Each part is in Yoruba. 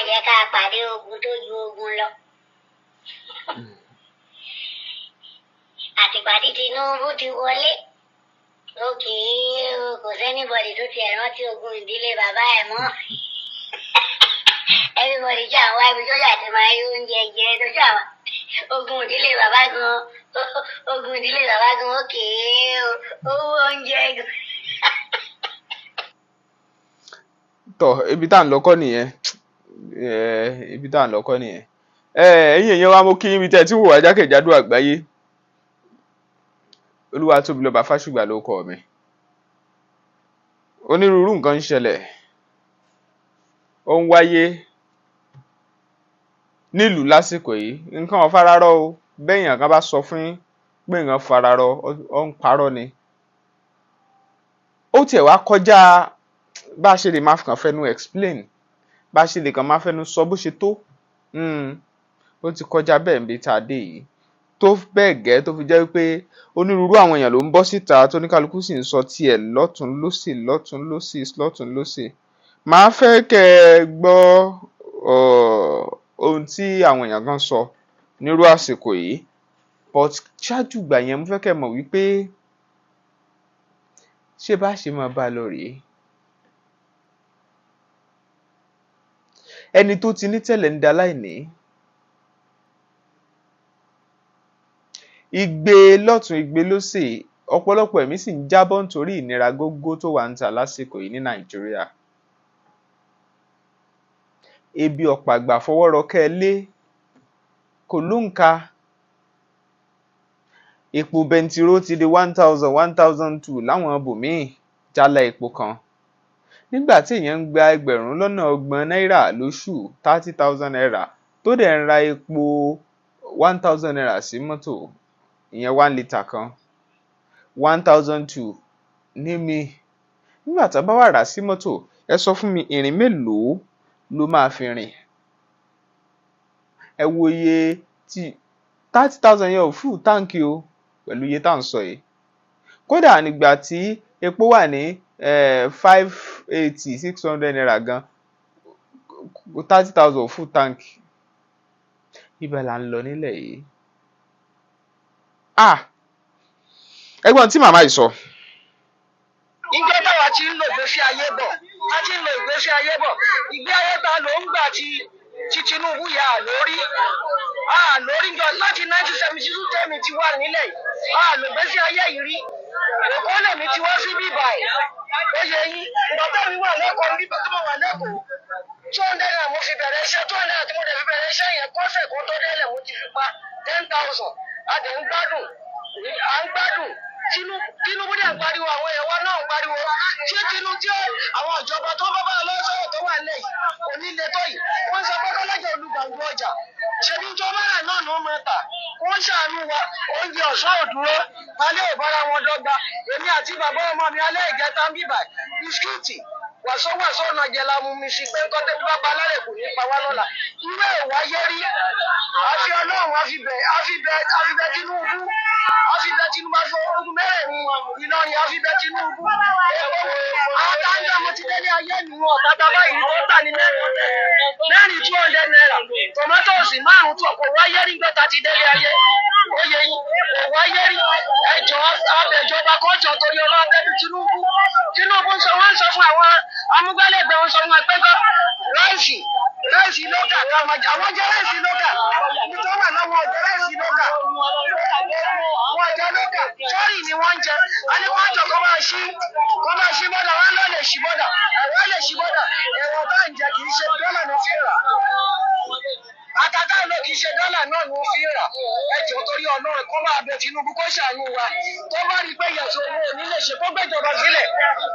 Jẹ́ ká pàdé ogun tó ju ogun lọ. Àtìgbà tí Tinubu ti wọlé, ó kì í, kò sí anybody tó tiẹ̀ rántí ogun ìdílé bàbá ẹ̀ mọ́. Everybody ṣáà wá ibi tó ṣáà ti máa rí oúnjẹ jẹ tó ṣáà wá. Ogun ìdílé bàbá gan, ogun ìdílé bàbá gan, ó kì í, owó oúnjẹ gan. Tọ, ibi tá à ń lọ kọ́ nìyẹn. Ibi tá à ń lọ kọ́ nìyẹn. Ẹ̀yin èèyàn wa, mo kí yín ibi tẹ́ ẹ ti wò wá jákèjádò àgbáyé. Olúwatóbilọ́ba Fásùgbà ló kọ mi. Onírúurú nǹkan ń ṣẹlẹ̀, ó ń wáyé nílùú lásìkò yìí. Nǹkan ò fararọ o. Béèyàn kan bá sọ fún yín pé nǹkan fararọ, ó ń parọ́ ni. Ó tiẹ̀ wá kọjá bá a ṣe lè máa kàn fẹnu explain, bá a ṣe lè kàn máa fẹnu sọ bó ṣe tó. Ó ti kọjá bẹ́ẹ̀ níbi tá a dé yìí, tó bẹ́ẹ̀ gẹ́ tó fi jẹ́ pé onírúurú àwọn èèyàn ló ń bọ́ síta, tóníkálukú sì ń sọ tiẹ̀ lọ́tùn lósì, lọ́tùn lósì, lọ́tùn lósì. Màá fẹ́ kẹ́ ẹ gbọ́ ohun tí àwọn èèyàn kan sọ nírú àsìkò yìí, but ṣáájú ìgbà yẹn, mo fẹ́ kẹ́ ẹ mọ̀ wípé ṣé bá ṣe máa bá a lọ rèé? Ẹni tó ti ní tẹ́lẹ̀ ń da láìní. Igbe lọ́tùn, igbe lósì, ọ̀pọ̀lọpọ̀ ẹ̀mí sì ń jábọ́ nítorí ìnira gógó tó wà níta lásìkò yìí ní Nàìjíríà. Ebi ọ̀pàgbà fọwọ́rọkẹ́ lé kò lóǹkà. Epo bẹntiró ti di 1,000, 1,200 láwọn ibòmíì, jálá epo kan. Nígbà tí èèyàn ń gba 30,000 náírà lóṣù, 30,000 naira, tó dẹ̀ ń ra epo 1,000 naira sí mọ́tò, ìyẹn 1 litre kan, 1,200 ní mi. Nígbà tá a bá wá rà á sí mọ́tò, ẹ sọ fún mi, ìrìn mélòó ló máa fi rìn? Ẹ wo iye tí 30,000 yẹn ò full táǹkì o pẹ̀lú iye tá à ń sọ yìí. Kódà nígbà tí epo wà ní 580, 600 naira gan, 30,000 ò full táǹkì. Ibẹ̀ là ń lọ nílẹ̀ yìí. Ah! Ẹgbọ́n tí màmá yìí sọ. Ìjọ táwa ti ń lo ìgbésí ayé bọ̀, a ti ń lo ìgbésí ayé bọ̀, ìgbé ayé ta ló ń gbà ti Tinubu yà á lórí á lórí jọ láti 1972 tẹ́mi ti wà nílẹ̀ yìí, á lò ìgbésí ayé yìí rí. Èkó lèmi ti wá sí bíbà ẹ̀, ó yẹ yín. Ìgbà tẹ́mi wà lẹ́kọ̀ọ́ níbi tó wà lẹ́kọ̀ọ́, 200 naira mo fi bẹ̀rẹ̀ iṣẹ́. 200 naira tí mo dẹ̀ fi bẹ̀rẹ̀ iṣẹ́ yẹn, kọ́sẹ̀ kan tó délẹ̀, mo ti fi pa 10,000. A dẹ̀ ń gbádùn, à ń gbádùn. Tinubu dẹ̀ ń pariwo, àwọn èèyàn wa náà ń pariwo. Ṣé Tinubu tí àwọn ìjọba tó bá bá lọ́sọ̀rọ̀ tó wà nílẹ̀ yìí kò ní le tó yìí? Wọ́n sọ pé kọ́lẹ́jọ̀ olùgbàgbọ́ ọjà ṣebí ìjọba náà ní wọ́n máa tà. Kó ń ṣàánú wa. Oúnjẹ ọ̀sán ò dúró, alẹ́ ò bára wọn dọ́gba. Èmi àti bàbá ọmọ mi, alẹ́ ìjẹta ń bíbà, bisikíìtì wàsówàsó ọ̀nà jẹ la mú mi sí pé nǹkan tẹ́bí bá pa alálẹ̀ kò ní pa wá lọ́la. Irú ẹ̀ wáyé rí. Àfi Ọlọ́run, àfi bẹ̀ Tinubu, àfi bẹ̀ Tinubu, àfi ogun mẹ́rẹ̀ẹ̀rin Ìlọrin, àfi bẹ̀ Tinubu. Àtàǹjà mo ti délé ayé mi, wọn ọ̀tá báyìí tó tà ní mẹ́rin mẹ́rin, 200 naira, tòmátòsì márùn-ún tó kò wáyé rí gbọ́ta ti délé ayé. Ó yẹ yín, kò wáyé rí. Ẹjọ́ abẹ́jọba kọjọ torí Ọlọ́run bẹ́ẹ̀ Tinubu. Tinubu ń sọ, wọ́n ń sọ fún àwọn amúgbálẹ́gbẹ̀ẹ́, ń sọ fún wọn pé kọ́ rice local ká máa jẹ. Àwọn jẹ rice local ní tó wà náà, wọn jẹ rice local, wọn jẹ local, sọ́ọ̀rì ni wọ́n ń jẹ. A ní wọ́n jọ kọ́ máa ṣí bọ́dà, wọ́n lọ lè ṣí bọ́dà, ẹ̀wọ́n lè ṣí bọ́dà. Ẹ̀wọ̀n bá ń jẹ, kì í ṣe dọ́là ní fi rà. Àtàtà ló kì í ṣe dọ́là náà ni wọ́n fi rà. Ẹjọ́ torí Ọlọ́run, kó máa bẹ Tinubu, kó ṣàánú wa. Tó bá rí pé ìyàtọ̀ owó ò ní lè ṣe, kó gbéjọba sílẹ̀,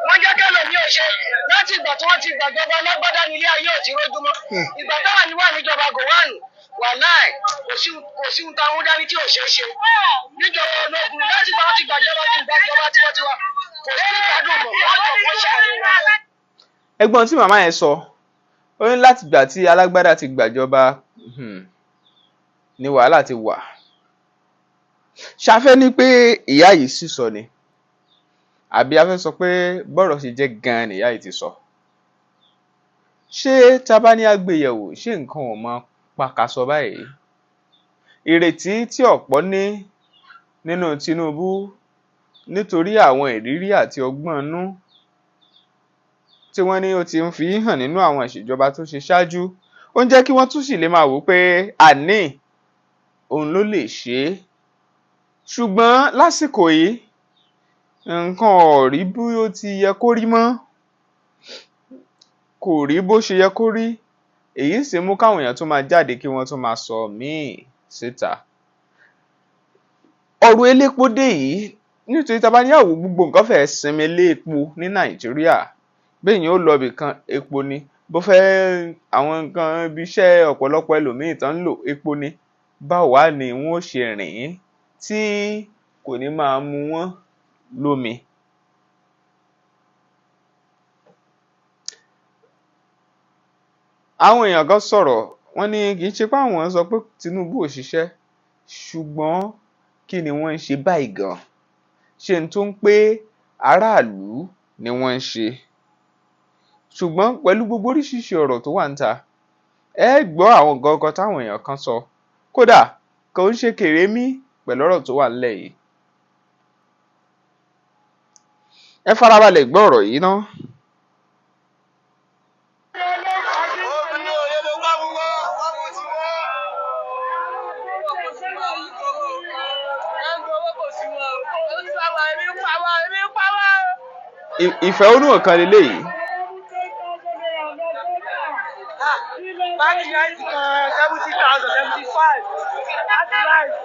wọ́n jẹ́ kẹ́lẹ̀ ní òṣè. Láti ìgbà tí wọ́n ti gbàjọba lágbádá nílé ayé ò ti rójúmọ́. Ìgbà táwa ní wà níjọba Gowon, wàláì, kò sí ohun táwọn dání tí ò ṣeé ṣe níjọba ológun. Láti ìgbà wọ́n ti gbàjọba, ti gbàjọba tiwantiwa, kò sí ìgbádùn mọ́. Wọ́n jọ kó ṣàánú wa. Ẹgbọ́n tí màmá yẹn sọ, ó ní láti ìgbà tí alágbádá ti gbàjọba ni wàhálà ti wà. Ṣafẹ́ ní pé ìyá yìí sì sọ ni, àbí a fẹ́ sọ pé bọ́rọ̀ ṣe jẹ́ gan-an nìyá yìí ti sọ? Ṣé tá a bá ní àgbéyẹ̀wò, ṣé nǹkan ò mọ pàkàṣọ báyìí? Ìrètí tí ọ̀pọ̀ ní nínú Tinubu nítorí àwọn ìrírí àti ọgbọ́n inú tí wọ́n ní ó ti ń fi hàn nínú àwọn ìṣèjọba tó ṣe ṣáájú, ó ń jẹ́ kí wọ́n tún sì lè máa wò ó pé àní òun ló lè ṣe é. Ṣùgbọ́n lásìkò yìí, nǹkan ò rí bí ó ti yẹ kó rí mọ́, kò rí bó ṣe yẹ kó rí. Èyí sì mú káwọn èèyàn tún máa jáde kí wọ́n tún máa sọ míì síta. Ọ̀rọ̀ elépo dé yìí, nítorí tá a bá ní àwò, gbogbo nǹkan fẹ́ẹ́ sinmi lé epo ní Nàìjíríà. Béèyàn ó lọ ibì kan, epo ni. Bó fẹ́ àwọn nǹkan ibi iṣẹ́, ọ̀pọ̀lọpọ̀ ẹlòmíì tán ń lò, epo ni. Báwo wá ni wọ́n ó ṣe rìn ín tí kò ní máa mu wọ́n lómi? Àwọn èèyàn kan sọ̀rọ̀, wọ́n ní kì í ṣe pé àwọn sọ pé Tinubu ò ṣiṣẹ́, ṣùgbọ́n kí ni wọ́n ń ṣe báyìí gan-an? Ṣé n tó ń pé aráàlú ni wọ́n ń ṣe? Ṣùgbọ́n pẹ̀lú gbogbo oríṣiríṣi ọ̀rọ̀ tó wà níta, ẹ gbọ́ àwọn nǹkan kan táwọn èèyàn kan sọ, kódà kò ń ṣe kèrémí pẹ̀lú ọ̀rọ̀ tó wà nílẹ̀ yìí. Ẹ farabalẹ̀ gbọ́ ọ̀rọ̀ yìí ná. Ìfẹ̀hónúhàn kan leléyìí. Báàgì rice kan 70,000, 75. Láti rice.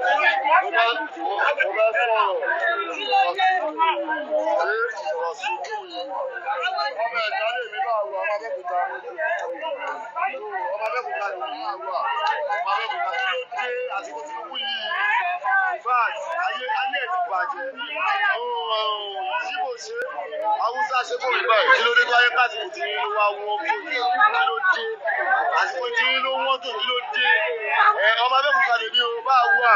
Mo fẹ́ sọ̀rọ̀ ṣé ọ̀rọ̀ sunkún yìí, ọmọ ẹ̀dá lèmi náà wà, ọmọ Abẹ́òkúta, ọmọ Abẹ́òkúta lèmi náà wà, ọmọ Abẹ́òkúta. Kí ló dé àsìkò Tinubu yìí? In fact, ayé ayé ẹ̀ ti bàjẹ́. Yíbo ṣe, Haúsá ṣe, kò rí báyìí. Kí ló dé tó ayé pàṣípò tí ló wá wọ́n tó? Kí ló dé àsìkò tí ló wọ́n tó? Kí ló dé? Ẹ ọmọ Abẹ́òkúta lèmi o bá wà.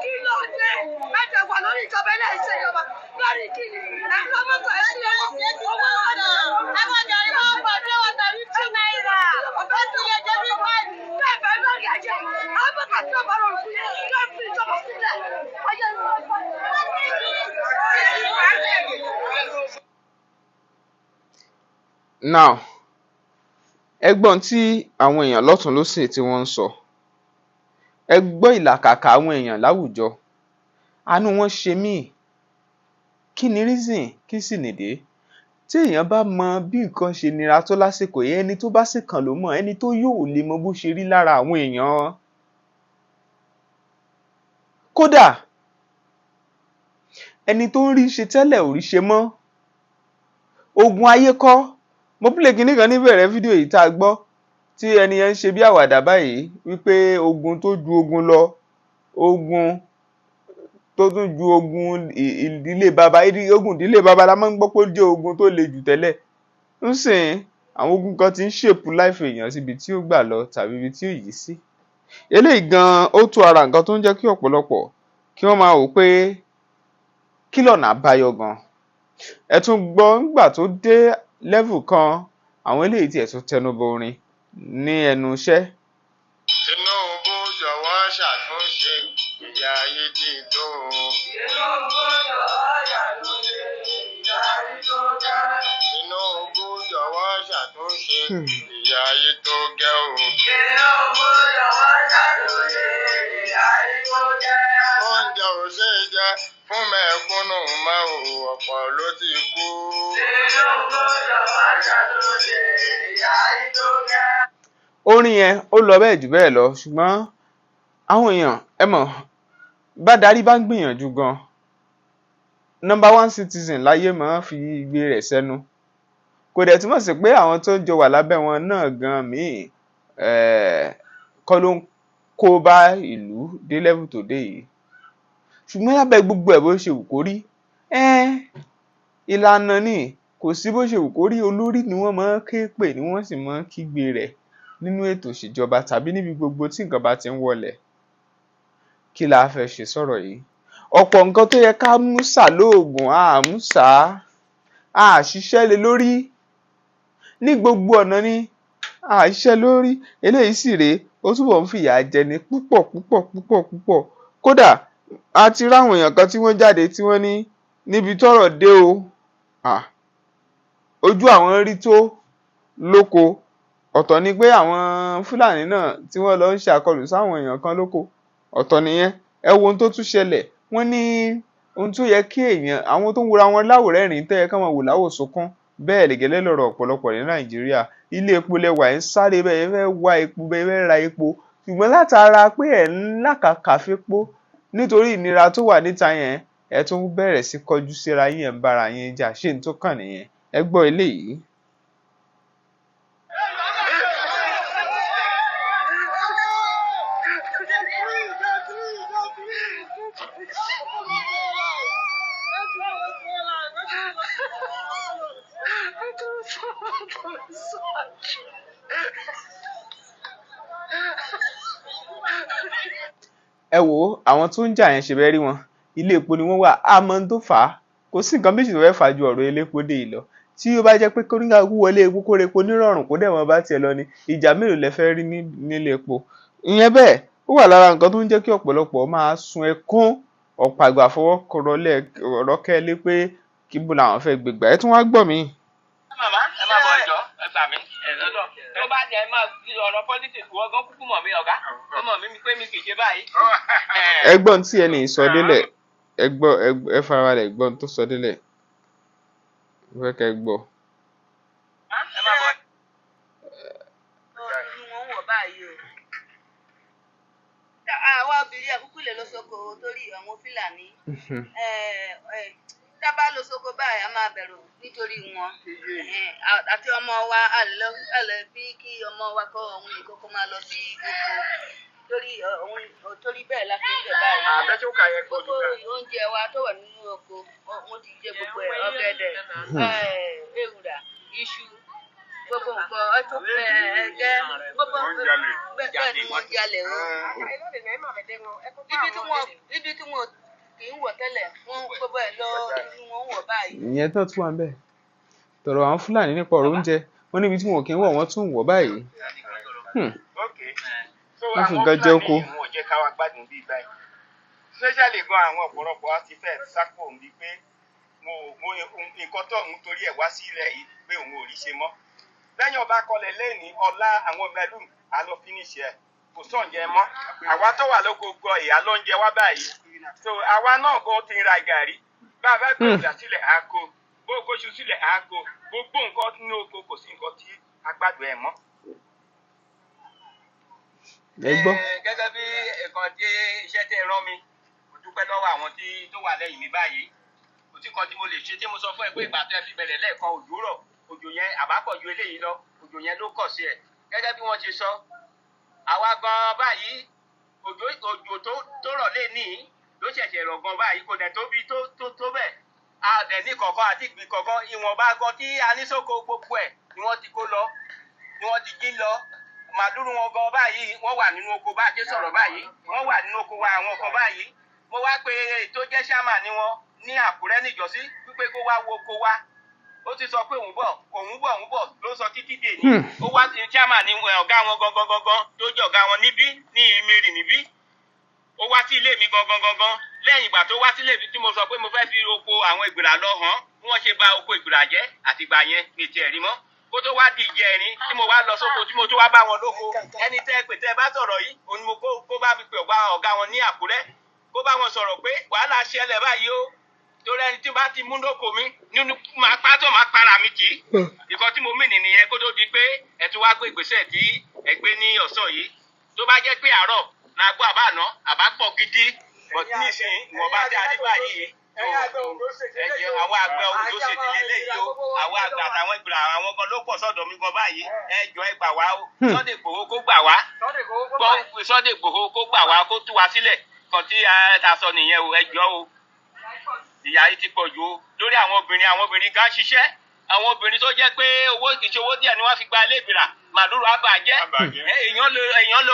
Kí ló dé? Mẹ́jọ wà lórí ìjọba ilé iṣẹ́ ìjọba lórí kíni? Ẹ̀ka mọ́tò ẹ̀sìn owó ọ̀nà. Àwọn gàrí wọn pọ̀ bí wọ́n tàbí ₦2. Ó ti lè jẹ́ bí wọ́n. Bẹ́ẹ̀ bẹ́ẹ̀ lórí ẹ̀jẹ̀. Àwọn bàtà tí ó bá rọrùn fún yẹn kí wọ́n fi ìjọba sílẹ̀. Ayé ló ń bọ̀. Now, ẹ gbọ́ ohun tí àwọn èèyàn lọ́tùn lósì tí wọ́n ń sọ. Ẹ gbọ́ ìlàkàkà àwọn èèyàn láwùjọ. Àánú wọn ṣe mí. Kí ni reason? Kí sì nìdí? Tí èèyàn bá mọ bí nǹkan ṣe nira tó lásìkò yìí, ẹni tó bá sì kàn ló mọ̀, ẹni tó yó ò lè mọ bó ṣe rí lára àwọn èèyàn. Kódà ẹni tó ń rí ṣe tẹ́lẹ̀ ò rí ṣe mọ́. Ogun ayé kọ́. Mo play kinní kan níbẹ̀rẹ̀ fídíò yìí tá a gbọ́ tí ẹni yẹn ń ṣe bí àwàdà báyìí wípé ogun tó ju ogun lọ, ogun tó tún ju ogun ìdílé baba, ogun ìdílé baba la máa ń gbọ́ pé ó jẹ́ ogun tó le jù tẹ́lẹ̀. Ńsìn, àwọn ogun kan ti ń shape life èèyàn síbi tí ó gbà lọ tàbí ibi tí ó yí sí. Eléyìí gan-an ó tó ara nǹkan tó ń jẹ́ kí ọ̀pọ̀lọpọ̀ kí wọ́n máa wò pé kí lọ̀nà àbáyọ gan. Ẹ tún gbọ́ ńgbà tó dé level kan, àwọn eléyìí tiẹ̀ tún tẹnubọ orin ní ẹnu iṣẹ́. Tinubu, jọ̀wọ́ ṣàtúnṣe, ìyà ayé ti tó o. Tinubu, jọ̀wọ́ ṣàtúnṣe, ìyà yìí tó gẹ́. Tinubu, jọ̀wọ́ ṣàtúnṣe, ìyà ayé tó gẹ́ o. Tinubu, jọ̀wọ́ ṣàtúnṣe, ìyà yìí tó gẹ́. Oúnjẹ ò ṣeé jẹ fún mẹ̀kúnnù mọ́ o, ọ̀pọ̀ ló ti kú. Tinubu, jọ̀wọ́ ṣàtúnṣe, ìyà yìí tó gẹ́. Orin yẹn ó lọ bẹ́ẹ̀ jù bẹ́ẹ̀ lọ, ṣùgbọ́n àwọn èèyàn, ẹ mọ̀ bá darí bá ń gbìyànjú gan, number one citizen láyé máa ń fi igbe rẹ̀ sẹ́nu. Kò dẹ̀ túmọ̀ sí pé àwọn tó ń jọ wà lábẹ́ wọn náà gan míì kọ́ ló ń kó bá ìlú dé level tó dé yìí. Ṣùgbọ́n lábẹ́ gbogbo ẹ̀, bó ṣe wù kó rí, ìlànà ni. Kò sí bó ṣe wù kó rí, olórí ni wọ́n máa ń ké pè, ni wọ́n sì máa ń kígbe rẹ̀ nínú ètò ìṣèjọba tàbí níbi gbogbo tí nǹkan bá ti ń wọlẹ̀. Kí la fẹ́ ṣe sọ̀rọ̀ yìí? Ọ̀pọ̀ nǹkan tó yẹ ká mú sà lóògùn, a mú sà á, a ṣiṣẹ́ lé lórí. Ní gbogbo ọ̀nà ni àṣìṣe lórí eléyìí sì rèé, ó túbọ̀ ń fìyà jẹni púpọ̀ púpọ̀ púpọ̀ púpọ̀. Kódà a ti ráwọn èèyàn kan tí wọ́n jáde tí wọ́n ní níbi tọ́rọ̀ dé o, ojú àwọn rí tó lóko. Ọ̀tọ̀ ni pé àwọn Fúlàní náà tí wọ́n lọ ń ṣe àkọlù sáwọn èèyàn kan lóko, ọ̀tọ̀ nìyẹn. Ẹ wo ohun tó tún ṣẹlẹ̀. Wọ́n ní ohun tó yẹ kí èèyàn, àwọn tó ń wora wọn láwòrẹ́rìn-ín tẹ́ ẹ kán máa wò láwòsunkún, bẹ́ẹ̀ gẹ́lẹ́ lọ̀rọ̀ ọ̀pọ̀lọpọ̀ ní Nàìjíríà. Ilé epo lẹwà, ẹ̀ ń sáré bẹ́ẹ̀ fẹ́ wá epo, bẹ́ẹ̀ fẹ́ ra epo, ṣùgbọ́n látara pé ẹ̀ ń làkàkà fepo nítorí ìnira tó wà níta yẹn, ẹ tún bẹ̀rẹ̀ sí kọjú síra yín, ẹ̀ ń bára yín jà. Ṣé n tó kàn nìyẹn? Ẹ gbọ́ eléyìí. Ẹ wò ó, àwọn tó ń jà yẹn, ṣe bẹ́ẹ̀ rí wọn, ilé epo ni wọ́n wà. Àmọ́ ohun tó fà á, kò sí nǹkan méjì tó fẹ́ fà á ju ọ̀rọ̀ elépo dé yìí lọ. Tí ó bá jẹ́ pé kóníkálukú wọlé epo kó repo nírọ̀rùn, kó dẹ̀ mọ́ bá tiẹ̀ lọ ni, ìjà mélòó lẹ fẹ́ rí nílé epo? Ìyẹn bẹ́ẹ̀, ó wà lára nǹkan tó ń jẹ́ kí ọ̀pọ̀lọpọ̀ máa sun ẹkún, ọ̀pọ̀ àgbà fọwọ́ kọrọlẹ̀ rọ́kẹ́lé pé kíbo làwọn fẹ́ gbégbà. Ẹ tún wá gbọ́ mi. Màmá, ẹ má bọ̀, ẹjọ́ ẹ gbà mí ẹ lọ́dọ̀ tó bá jẹ́ ẹ máa fi ọ̀rọ̀ politics wọ́n gan kúkú mọ̀ mí, ọ̀gá ó mọ̀ mí pé mi kì í ṣe báyìí. Ẹ gbọ́n tí ẹni sọ délẹ̀, ẹ gbọ́, ẹ farabalẹ̀ gbọ́n tó sọ délẹ̀, mo fẹ́ kẹ́ ẹ gbọ́. Ẹ má bọ̀. Inú wọn wọ̀ báyìí o. Àwa obìnrin àkúkú lè lọ sóko torí àwọn Fúlàní. Tá a bá lọ sóko báyìí, a máa bẹ̀rù nítorí wọn àti ọmọ wa. A lè bí kí ọmọ wa kọ́ òun nìkan kó máa lọ sí oko torí òun, torí bẹ́ẹ̀ la fi ń bẹ̀ báyìí. Gbogbo oúnjẹ wa tó wà nínú oko, wọ́n ti jẹ gbogbo ẹ̀: ọ̀gẹ̀dẹ̀, ewùrà, iṣu, gbogbo nǹkan ọtún, ẹ̀gẹ́, gbogbo bẹ́ẹ̀ ni wọ́n jalè o. Ibi tí wọ́n kì í wọ̀ tẹ́lẹ̀, wọ́n gbogbo ẹ̀ lọ inú wọn wọ̀ báyìí. Ìyẹn tó tún wà ń bẹ̀ tọ̀rọ̀ àwọn Fúlàní nípa ọ̀rọ̀ oúnjẹ, wọ́n níbi tí wọn kì í wọ̀, wọ́n tún wọ̀ báyìí. So Wọ́n fi àwọn nǹkan jẹ oko. Fúlàní wọn ò jẹ́ ká wá gbádùn bíi báyìí, especially gan àwọn ọ̀pọ̀lọpọ̀ á ti fẹ́ sápò bíi pé mo mo nǹkan tó ń torí ẹ̀ wá sílẹ̀ yìí pé òun ò rí ṣe mọ́. Lẹ́yìn ọba kọlẹ̀ lẹ́ni ọ̀la, àwọn mẹ́lú á lọ finish ẹ̀, kò sọ̀njẹ mọ́. Àwa tó wà lóko gbọ́ ìyá ló ń jẹ wá báyìí. So àwa náà gan ti ń ra gàrí bá a bá gbé ìgbà sílẹ̀, á kó bó kóṣù sílẹ̀, á kó gbogbo nǹkan nínú oko. Kò sí nǹkan tí a gbádùn ẹ̀ mọ́. Ẹ gbọ́. Gẹ́gẹ́ bí nǹkan tí iṣẹ́ tẹ́ ẹ rán mi, mo dúpẹ́ lọ́wọ́ àwọn tí tó wà lẹ́yìn mi báyìí. Kò sí kan tí mo lè ṣe tí mo sọ fún ẹ pé ìgbà tẹ́ fi bẹ̀rẹ̀ lẹ́ẹ̀kan, òjò rọ̀, òjò yẹn àbápọ̀ ju eléyìí lọ, òjò yẹn ló kọ̀ sí ẹ̀. Gẹ́gẹ́ bí wọ́n ṣe sọ, àwa gan báyìí, òjò tó rọ̀ lé ní ló ṣẹ̀ṣẹ̀ rọ̀ gan báyìí, kò dẹ̀ tóbi tó bẹ́ẹ̀. A dẹ̀ ní kọ̀ọ̀kan àti ìgbìn kọ̀ọ̀kan, ìwọ̀nba gan tí a ní sóko, gbogbo ẹ̀ ni wọ́n ti kó lọ, ni wọ́n ti jí lọ. Màdúrú wọn gan báyìí, wọ́n wà nínú oko bá a ṣe sọ̀rọ̀ báyìí, wọ́n wà nínú oko wa, àwọn kan báyìí. Mo wá pé tó jẹ́ sámà ni wọn ní Àkúrẹ́ níjọ́sí wípé kó wá wo oko wa. Ó ti sọ pé òun bọ̀, òun bọ̀, òun bọ̀ ló sọ títí dèní. Ó wá sí chairman ní ọ̀gá wọn gangan gangan tó jẹ́ ọ̀gá wọn níbí ní Ìmẹ̀rì níbí. Ó wá sí ilé mi gangan gangan. Lẹ́yìn ìgbà tó wá sílé mi tí mo sọ pé mo fẹ́ fi oko àwọn ìgbìrà lọ hàn bí wọ́n ṣe bà oko ìgbìrà jẹ́, àtìgbà yẹn mi tiẹ̀ rí mọ́, kó tó wá di ìjẹrin tí mo wá lọ sóko, tí mo tó wá bá wọn lóko. Ẹni tẹ́ ẹ pè, tẹ́ ẹ bá sọ̀rọ̀ yìí, òun ni mo kó bá mi pè ọ̀gá wọn ní Àkúrẹ́, kó bá wọn sọ̀rọ̀ pé wàhálà ṣẹlẹ̀ báyìí o, torí ẹni tí bá ti mú lóko mi nínú máa pátọ̀ máa para mi kì í. Nǹkan tí mo mì nìyẹn, kó tó di pé ẹ tún wá gbé ìgbésẹ̀ tí ẹ gbé ní ọ̀sán yìí. Tó bá jẹ́ pé àárọ̀ la gbọ́, àbá àná àbá pọ̀ gidi, but nísìnyí, ìwọ̀nba tí a ní báyìí, ẹ̀jẹ̀ àwọn àgbẹ̀ Ondo State lélẹ́yìí o. Àwọn àgbẹ̀ àtàwọn ìgbìlà, àwọn gan ló pọ̀ sọ́dọ̀ mi gan báyìí. Ẹ jọ̀ọ́, ẹ gbà wá o. Sunday Igboho kó gbà wá, Sunday Igboho kó gbà wá, kó tú wa sílẹ̀. Kan tí a sọ nìyẹn o. Ẹ jọ̀ọ́ o, ìyà yìí ti pọ̀ jù o lórí àwọn obìnrin. Àwọn obìnrin gan ṣiṣẹ́, àwọn obìnrin tó jẹ́ pé owó kì í ṣe owó díẹ̀ ni wọ́n fi gba ilé ìbìrà màdúró àbàjẹ́. Èèyàn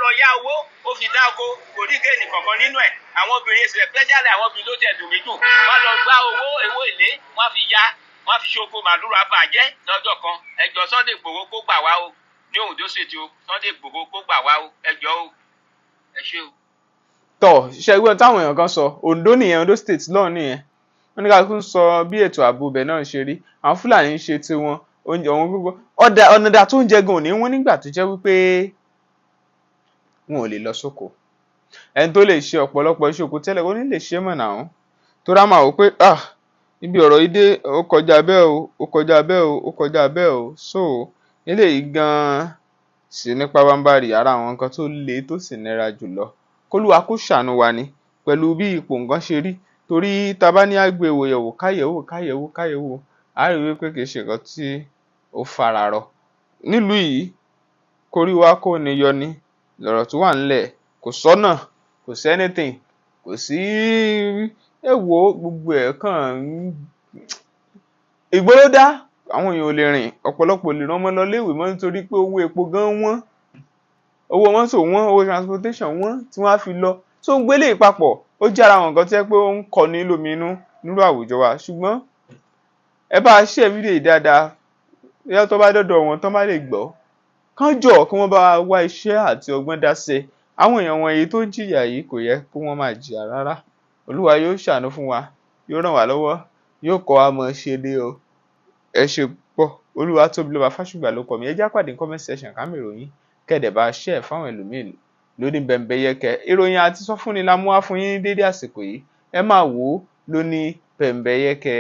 lọ yá owó, ó fi dá oko, kò rí gain kankan nínú ẹ̀. Àwọn obìnrin, especially àwọn obìnrin ló tẹ̀ dùn mí jù. Wọ́n lọ gba owó èlé, wọ́n fi ya, wọ́n Wọ́n fi ṣoko màlúù abàjẹ́ lọ́jọ́ kan. Ẹjọ́, Sunday Igboho kó gbà wá o ní Ondo State o. Sunday Igboho kó gbà wá o. Ẹjọ́ o, ẹ ṣé o. Tọ ṣẹgbọn táwọn èèyàn kan sọ, Ondo nìyẹn, Ondo State lọ́hùn nìyẹn. Wọ́n ní ká kún sọ bí ètò ààbò ibẹ̀ náà ṣe rí. Àwọn Fúlàní ń ṣe tiwọn, oúnjẹ ọ̀hún gbogbo ọ̀dà ọ̀nàdà tó ń jẹ gan òní wọn nígbà tó jẹ́ wípé wọn ò lè lọ sóko. Ẹni tó lè ṣe ọ̀pọ̀lọpọ̀ iṣẹ́ oko tẹ́lẹ̀, ó ní lè ṣe mọ̀ náà tó rá máa wò pé, ah, ibi ọ̀rọ̀ yìí dé, ó kọjá bẹ́ẹ̀ o, ó kọjá bẹ́ẹ̀ o, ó kọjá bẹ́ẹ̀ o. So eléyìí gan-an sì ní pabambarì ara àwọn nǹkan tó le tó sì nira jùlọ. Kólúwa kó ṣàánú wa ni pẹ̀lú bí ipò nǹkan ṣe rí, torí tá a bá ní á gbé wò yẹ̀wò, káyẹ̀wò, káyẹ̀wò, káyẹ̀wò, á rí wípé kì í ṣe nǹkan tí ó fararọ nílùú yìí. Kórí wa kó ni yọ ni lọ̀rọ̀ tó wà ńlẹ̀. Kò sọ́nà, kò sí anything, kò sí. Ẹ wo gbogbo ẹ̀ kàn ń ìgboro dá. Àwọn èèyàn ò lè rìn, ọ̀pọ̀lọpọ̀ ò lè rán ọmọ lọ léèwé mọ́ nítorí pé owó epo gan wọ́n, owó mọ́tò wọ́n, owó transportation wọ́n tí wọ́n á fi lọ tó ń gbélé papọ̀. Ó jẹ́ ara àwọn nǹkan tó jẹ́ pé ó ń kọni lóminú nírú àwùjọ wa. Ṣùgbọ́n ẹ bá a share fídíò yìí dáadáa, bóyá tó bá dọ́dọ̀ wọn tán bá lè gbọ́, kán jọ̀ọ́ kí wọ́n bá wa wá iṣẹ́ àti ọgbọ́n dá sí i. Àwọn èèyàn wọ̀nyí tó ń jìyà yìí, kò yẹ kí wọ́n máa jìyà rárá. Olúwa yóò ṣàánú fún wa, yóò ràn wá lọ́wọ́, yóò kọ́ wa mọ̀ ṣe dé o. Ẹ ṣe pọ̀. Olúwatóbilọ́ba Fásùgbà ló kọ mi. Ẹ já pàdé ní comment section ká mèròyìn kẹ́ẹ̀dẹ̀ bá share fáwọn ẹlòmíín lóní bẹ̀m̀bẹ̀yẹkẹ. Ìròyìn àti sọfúnni la mú wá fún yín ní dédé àsìkò yìí. Ẹ máa wò ó lóní bẹ̀m̀bẹ̀yẹkẹ.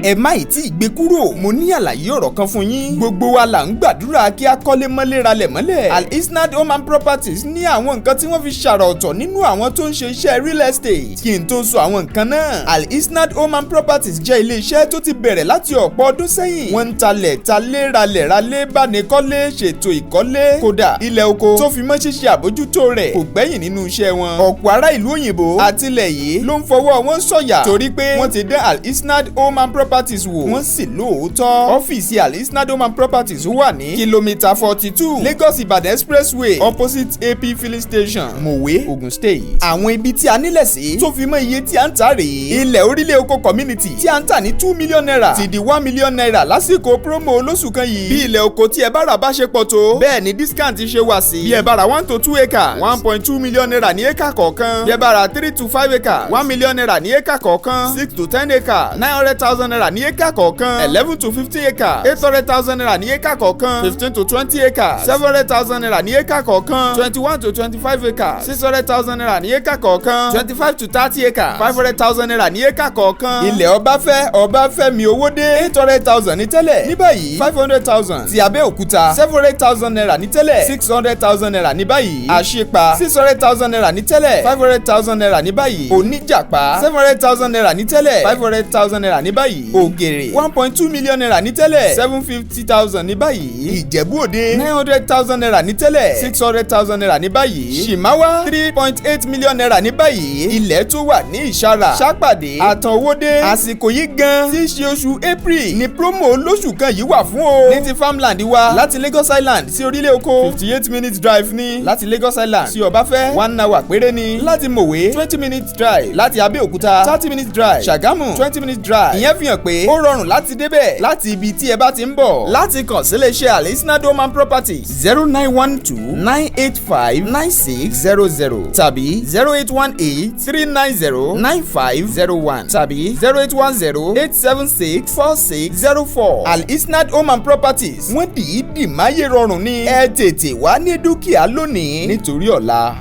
Ẹ má ì tí ì gbé kúrò, mo ní àlàyé ọ̀rọ̀ kan fún yín. Gbogbo wa là ń gbàdúrà kí a kọ́lé mọ́lé, ralẹ̀ mọ́lẹ̀. Al Isnad Home and Properties ní àwọn nǹkan tí wọ́n fi ṣàrà ọ̀tọ̀ nínú àwọn tó ń ṣe iṣẹ́ real estate. Kí n tó sọ àwọn nǹkan náà, Al Isnad Home and Properties jẹ́ ilé iṣẹ́ tó ti bẹ̀rẹ̀ láti ọ̀pọ̀ ọdún sẹ́yìn. Wọ́n ń talẹ̀, talé, ralẹ̀, ralé, bánikọ́lé, ṣètò ìkọ́lé. Kódà ilẹ̀ oko tó fi mọ́ ṣíṣe àbójútó rẹ̀ kò gbẹ́yìn nínú iṣẹ́ wọn. Ọ̀pọ̀ ará ìlú òyìnbó àtilẹ̀ yìí ló ń fọwọ́ wọn sọ̀yà torí pé wọ́n ti dán Al Isnad Home and Properties wò, wọ́n sì lóòótọ́. Ọ́fíìsì Al Isnad Home and Properties wà ní kìlómítà 42, Lagos Ìbàdàn Expressway, opposite AP filling station, Mowe, Ogun State. Àwọn ibi tí a nílẹ̀ sí tó fi mọ́ iye tí a ń tà rèé: ilẹ̀ orílẹ̀ oko community tí a ń tà ní ₦2 million ti di ₦1 million lásìkò promo olóṣù kan yìí. Bí ilẹ̀ oko tí ẹ bá rà bá ṣe pọ̀ tó, bẹ́ẹ̀ ni discount ṣe wà sí. Bí ẹ bá ra 1 to 2 acres, ₦1.2 million ní acre kọ̀ọ̀kan. Bí ẹ bá ra 3 to 5 acres, ₦1 million ní acre kọ̀ọ̀kan. 6 to 10 acres, ₦900,000 ní acre kọ̀ọ̀kan. 11 to 15 acres, ₦800,000 ní acre kọ̀ọ̀kan. 15 to 20 acres, ₦700,000 ní acre kọ̀ọ̀kan. 21 to 25 acres, ₦600,000 ní acre kọ̀ọ̀kan. 25 to 30 acres, ₦500,000 ní acre kọ̀ọ̀kan. Ilẹ̀ Ọbáfẹ́ Ọbáfẹ́mi Owódé, 800,000 ní tẹ́lẹ̀, ní báyìí 500,000. Ti Abẹ́òkúta, ₦700,000 ní tẹ́lẹ̀, ₦600,000 ní báyìí. Àṣìpa, ₦600,000 ní tẹ́lẹ̀, ₦500,000 ní báyìí. Oníjàpá, ₦700,000 ní tẹ́lẹ̀, ₦500,000 ní báyìí. Ògèrè, ₦1.2 million ní tẹ́lẹ̀, 750,000 ní báyìí. Ìjẹ̀bú Òde, ₦900,000 ní tẹ́lẹ̀, ₦600,000 ní báyìí. Ṣìmáwá, ₦3.8 million ní báyìí. Ilẹ̀ tó wà ní Ìṣàrà, Ṣàpàdé, Àtànwódé. Àsìkò yìí gan tí í ṣe oṣù April ní promo olóṣù kan yìí wà fún o. Ní ti farmland wa, láti Lagos Island sí orílẹ̀ oko, 58 minutes drive ní. Láti Lagos Island sí Ọbáfẹ́, 1 hour péré ní. Láti Mòwe, 20 minutes drive. Láti Abẹ́òkúta, 30 minutes drive. Ṣàgámù, 20 minutes drive. Ìyẹn fi hàn pé ó rọrùn láti débẹ̀ láti ibi tí ẹ bá ti ń bọ̀. Láti kàn sí iléeṣẹ́ Alisnad Home and Properties, 09129859600 tàbí 08183909501 tàbí 08108764604. Alisnad Home and Properties, wọ́n dìídì máyé rọrùn ní. Ẹ tètè wá ní dúkìá lónìí nítorí ọ̀la.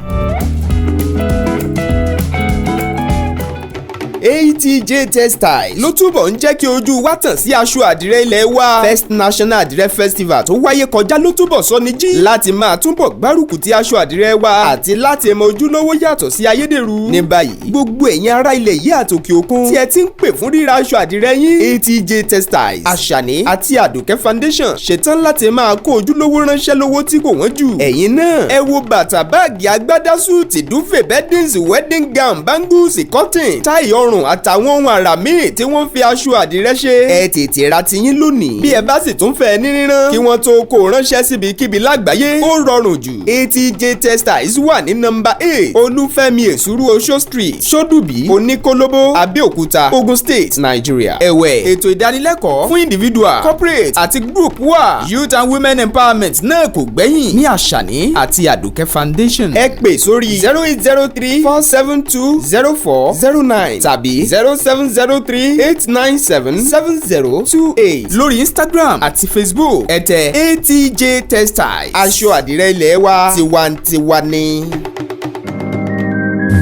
ATJ Textiles ló túbọ̀ ń jẹ́ kí ojú wa tàn sí aṣọ àdìrẹ ilẹ̀ wa. First National Àdìrẹ Festival tó wáyé kọjá ló túbọ̀ sọ ní jí láti máa túbọ̀ gbárùkù ti aṣọ àdìrẹ wa àti láti mọ ojúlówó yàtọ̀ sí ayédèrú. Ní báyìí, gbogbo ẹ̀yin ará ilẹ̀ yìí àtòkè òkun tí ẹ ti ń pè fún ríra aṣọ àdìrẹ yín, ATJ Textiles, Àṣàní àti Àdùkẹ́ Foundation ṣetán láti máa kó ojúlówó ránṣẹ́ lówó tí kò wọ́n jù. Ẹ̀yin náà ẹ wo bàtà, báàgì, agbádá, suit, duvet, beddings, wedding gown, bangles, cotton, tie ọrùn. ọrùn àtàwọn ohun àrà míì tí wọ́n fi aṣọ àdìrẹ ṣe. Ẹ tètè ra tiyín lónìí. Bí ẹ bá sì tún fẹ́ ní rírán kí wọ́n tó kó ránṣẹ́ síbikíbi lágbàáyé, ó rọrùn jù. ATJ Textiles wà ní nọ́mbà 8 Olúfẹ́mi Èsúrú Oṣó Street, Ṣódùbí, Oníkólóbó, Abẹ́òkúta, Ogun State, Nigeria. Ẹ̀wẹ̀, ètò ìdánilẹ́kọ̀ọ́ fún individual, corporate àti group wà. Youth and women empowerment náà kò gbẹ́yìn ní Àṣàní àti Àdùkẹ́ Foundation. Ẹ pè sórí 08034720409 tàbí 07038977028 lórí Instagram àti Facebook. Ẹ tẹ ATJ Textiles, aṣọ àdìrẹ ilé wa tiwantiwa ni.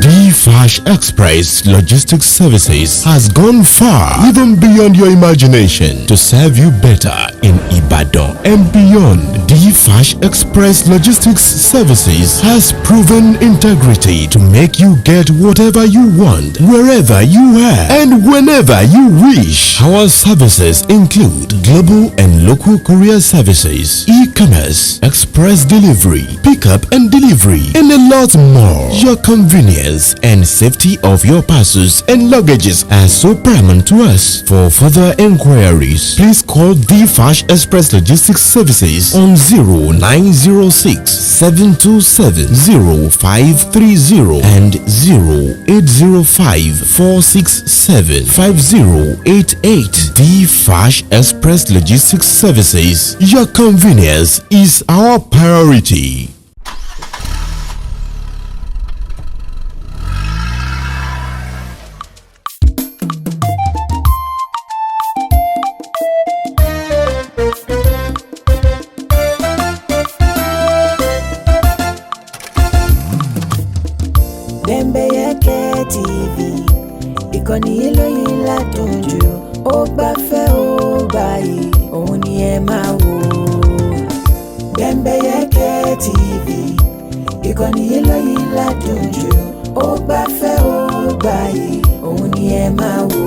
D-Fash Express Logistics Services has gone far, even beyond your imagination, to serve you better in Ibadan and beyond. D-Fash Express Logistics Services has proven integrity to make you get whatever you want, wherever you are, and whenever you wish. Our services include global and local courier services, e-commerce, express delivery, pickup and delivery, and a lot more. Your convenience and safety of your parcels and luggages are so paramount to us. For further inquiries, please call the Fash Express Logistics Services on 0906 727 0530 and 0805 467 5088. The Fash Express Logistics Services. Your convenience is our priority. Bembeyeke TV, ìkànnì eléyìí ládùn jù, ó gbafẹ́, ó gbààyè, òun ni ẹ máa wò. Bembeyeke TV, ìkànnì eléyìí ládùn jù, ó gbafẹ́, ó gbààyè, òun ni ẹ máa wò.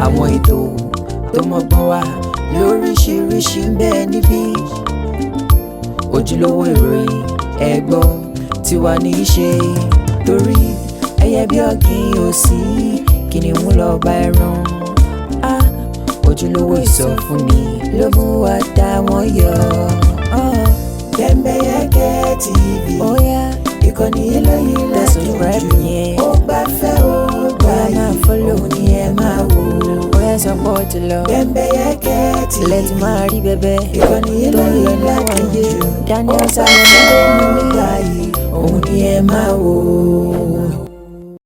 Àwọn ètò tó mọ́gbọ́n wá lóríṣiríṣi ń bẹ níbí, ojúlówó ìròyìn ẹ̀gbọ́ tiwa ní í ṣe, torí ẹyẹ bí ọ̀gìn òsì kìnìún lọ bá ẹran á, ojúlówó ìsọfúnni ló mú wa dá wọn yọ. Bembeyeke TV, ìkànnì eléyìí ládùn jù, ó gbafẹ́, ó gbààyè, òun ni ẹ máa wò. Bóyá sọ pé ó ti lọ. Bembeyeke TV, lẹ́tí máa rí bẹ́bẹ́ ìkànnì tó ń lọ eléyìí níwọ̀n ládùn yé jù, Daniel ó Salomon gbafẹ́, ó ló ní. gbààyè, òun ni ẹ máa wò.